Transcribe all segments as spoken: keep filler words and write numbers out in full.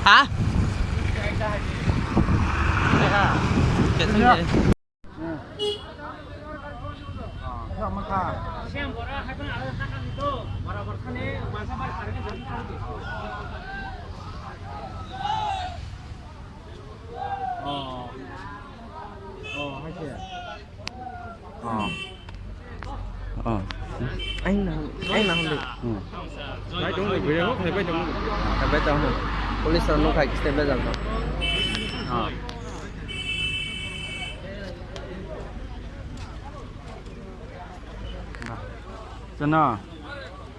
Ha? Oh. Oh. Aing na, aing na hwnwi. Hmm. Bai tongo, bwrwi rok hai bai tongo. Hai bai tongo. Police rok nokha step bai jalto. Oh. Chwngno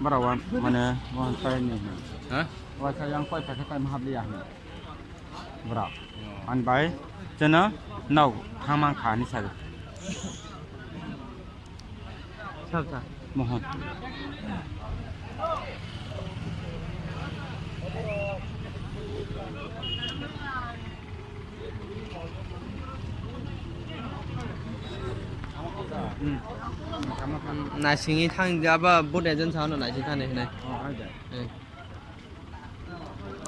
bara wan mane wan tai ni. Ha? Wa sa yang koi ta kai ma hab liya. Bro. Ani bai chwngno nok thangma kha hinwi sago. Sir, sir. Mohon. Hmm. Naisingwi thang, aba boat agent sa hwnwi naising thani hinwi. Oh, hai de. Eh.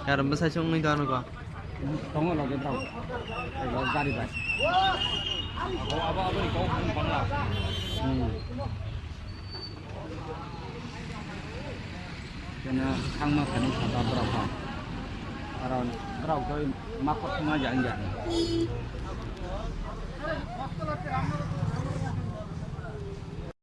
Yarwng bwsai se wngwi tongno kho. Tongo loge bro. Ego gari bai. Abo, abo, abo ni kok bung bangla. Hmm. Kena thangma kani saka bro kho. Aro bro kho ma kok thangma jang jang.